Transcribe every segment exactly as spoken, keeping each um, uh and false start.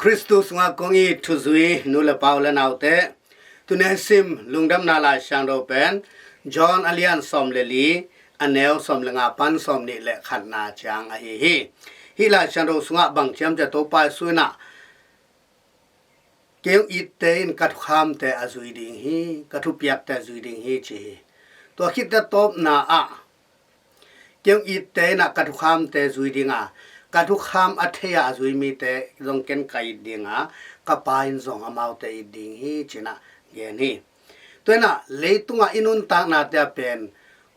Khristu sungah kong it thuzui nu le pa u le naute, tuni a sim lungdamna Lai Siangtho pen John a lian sawm le li, a neu sawm le nga pan sawm nih le khatna ciang ahi hi. Hih Lai Siangtho sungah bang ciam ciah Topa Jesu in ah, "Kei hong itte in ka thukhamte a zui ding hi, ka thupiakte a zui ding hi," ci hi. Tua khit teh tawpna ah, "Kei hong itte in ah ka thukhamte zui ding a, ka thukham a thei a a zui mite zong ken ka it ding a, ka Pa in zong amaute it ding hi," ci-in ah gen hi. Tua in ah leitungah i nuntaknate ah pen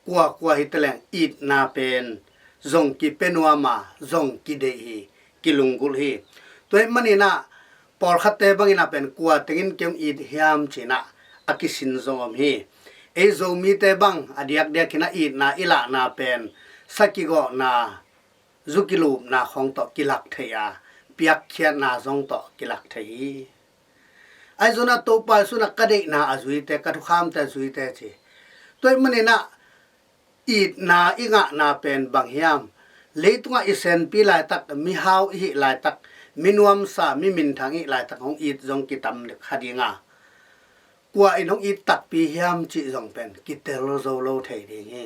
kuakua hi ta leng itna pen zong kipia nuam a, zong kideih hi, kilunggulh hi. Tua ahih manin ah pawlkhatte bangin ah pen kua tengin kei hong it hiam ci-in ah a kisin zong om hi. Ei Zomite bang a diakdiak in ah itna i lahna pen sa kigawhna, zu kilupna khawng tawh kilak thei a, piakkhiatna zong tawh kilak thei hi. Ahi zongin ah Topa Jesu in ah ka deihna a zuite, ka thukhamte a zuite ci. Tua ahih manin ah itna i ngahna pen bang hiam? Leitungah i senpi laitak, mihau i hih laitak, mi nuamsa, mi minthang i hih laitak hong it zong kitam kha ding a, kua in hong it takpi hiam cih zong pen kitel zo lo thei ding hi.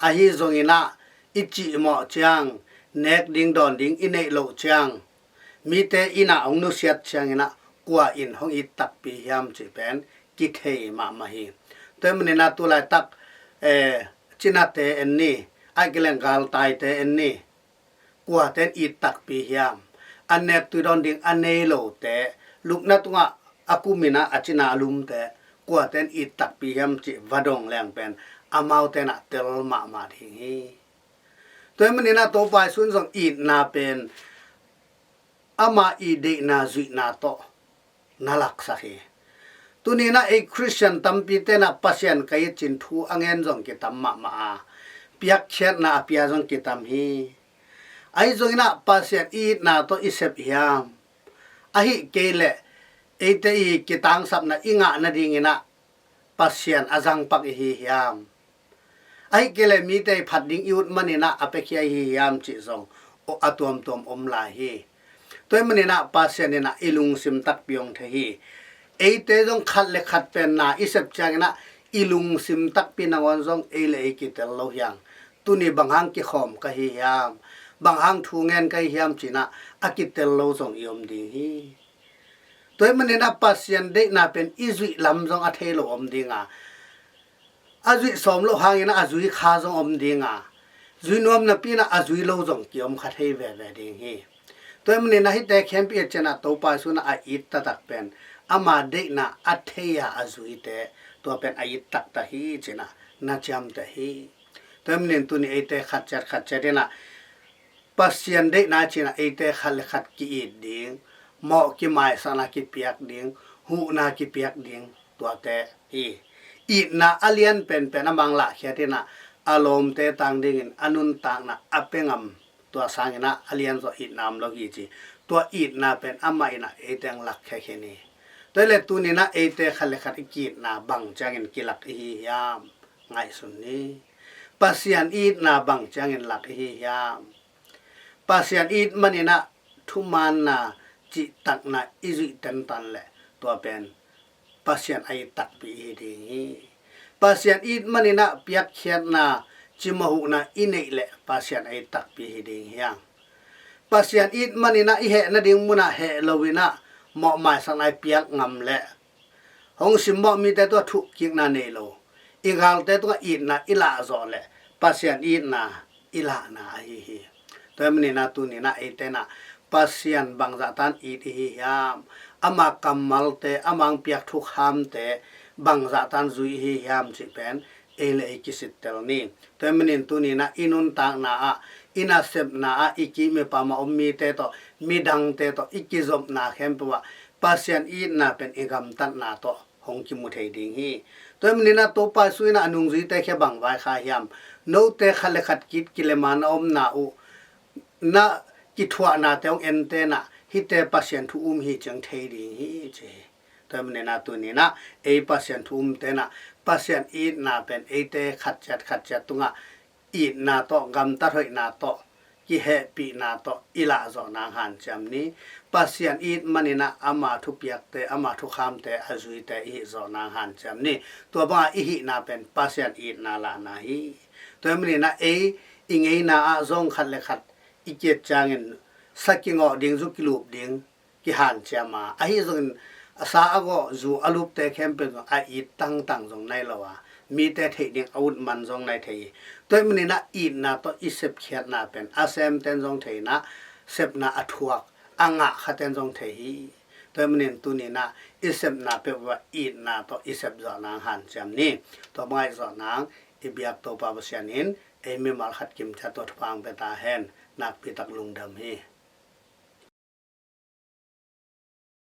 Ahi zongin ah i cihmawh ciang, nek ding dawn ding i neih loh ciang, mite in ah hong nusiat ciangin ah kua in hong it takpi hiam cih pen kithei mahmah hi. Tua ahih manin ah tu laitak, eh, cinate en ni, ahih kei leng galtaite en ni, kuate in it takpi hiam? An nek tui dawn ding a nei lote, lupna tungah a kum in ah a cina a lumte, kuate in it takpi hiam cih va dong leng pen amaute in ah tel mahmah ding hi. Tua ahih manin ah Topa Jesu in zong itna pen ama i deihna zuihna tawh na laksak hi. Tuni in ah ei Khristian tampite in ah Pasian ka it ci-in thu a ngen zong kitam mahmah a, piakkhiatna a pia zong kitam hi. Ahi zongin ah Pasian i itna tawh i sep hiam? Ahih kei leh eite i kitangsapna i ngah nadingin ah Pasian a zangpak i hi hiam? Ahih kei leh mite i phat ding i ut manin ah a piakhia i hi hiam cih zong a tuamtuam om lai hi. Tua ahih manin ah Pasian in ah i lungsim takpi hong thei hi. Eite zong khat le khat pen na i sep ciangin ah i lungsim takpi nangawn zong ei le ei kitel lo hi hang. Tuni bang hang kikhawm ka hi hiam, bang hang thu ngen ka hi hiam ci-in ah a kitel lo zong i om ding hi. Tua ahih manin ah Pasian deihna pen i zuih lam zong a thei lo om ding a, a zuih sawm loh hangin ah a zui kha zong om ding a, zui nuam napi-in ah a zui lo zong kiom kha thei veve ding hi. Tua ahih manin ah hihte khempeuh i et ciangin ah Topa Jesu in ah a it taktak pen ama deihna a thei a a zuite, tua pen a it taktak hi ci-in ah na ciamteh hi. Tua ahih manin tuni eite khat ciat khat ciat in ah Pasian deihna ci-in ah eite khat le khat ki-it ding, mawh kimaisakna kipiak ding, huhna kipiak ding, tuate hi. Itna a lian penpen a mang lahkhiat in ah a lawmte tang dingin a nuntakna a pia ngam, tua sangin ah a lianzaw itna om lo hi ci. Tua itna pen amah in ah eite hong lakkhia khin hi. Tua ahih leh tuni in ah eite khat le khat i ki-itna bang ciangin kilak i hi hiam? Ngaihsun ni. Pasian itna bang ciangin lak i hi hiam? Pasian it manin ah thumaanna, cihtakna i zuih tentan leh tua pen Pasian a it takpi i hi ding hi. Pasian it manin ah piakkhiatna, cimawh huhna i neih leh Pasian a it takpi i hi ding hi hang. Pasian it manin ah i heh nading munah heh lo-in ah mawhmaisakna i piak ngam leh, hong simmawh mite tungah thuhkikna nei lo, i galte tungah itna i lahzawh leh Pasian itna i lahna ahi hi. Tua ahih manin ah tuni in ah eite in ah Pasian bangzah tan it i hi hiam? Ama kammalte, ama hong piak thukhamte bangzah tan zui i hi hiam cih pen ei le ei kisittel ni. Tua ahih manin tuni in ah i nuntakna ah, i nasepna ah, i kimipa mah om mite tawh, midangte tawh i kizopna khempeuh ah Pasian itna pen i gamtatna tawh hong kimu thei ding hi. Tua ahih manin ah Topa Jesu in ah a nungzuite kiang bang vaikhak hiam? Note khat le khat ki-it kilemna a omna uh, na kithuahnate hong ente in ah hihte Pasian thu um hi ci-in thei ding hi ci hi. Tua ahih manin ah tuni in ah ei Pasian thu umte in ah Pasian itna pen eite khat ciat khat ciat tungah itna tawh, gamtat hoihna tawh kihehpihna tawh i lah zawh nang hanciam ni. Pasian it maninah ama thupiakte, ama thukhamte a zuite i hih zawh nang hanciam ni. Tua bangah i hihna pen Pasian itna lahna hi. Tua maninah ei i ngeina ah zong khat le khat i kiat ciangin sa kingawh ding, zu kilup ding kihanciam a, ahi zongin a sa a gawh, zu a lupte khempeuh zong a it tangtang zong nai lo a, mite theih ding a ut man zong nai thei hi. Tua maninah itna tawh i sepkhiatna pen a semten zong thei inah, sepna a thuak a ngah khaten zong thei hi. Tua manin tuninah i sepna peuh ah itna tawh i sep zawh nang hanciam ni. Tua bangah i zawh nang i biak Topa Pasian in ei mimal khat kimciat tawh thupha hong pia ta hen. Nakpi tak lungdam hi.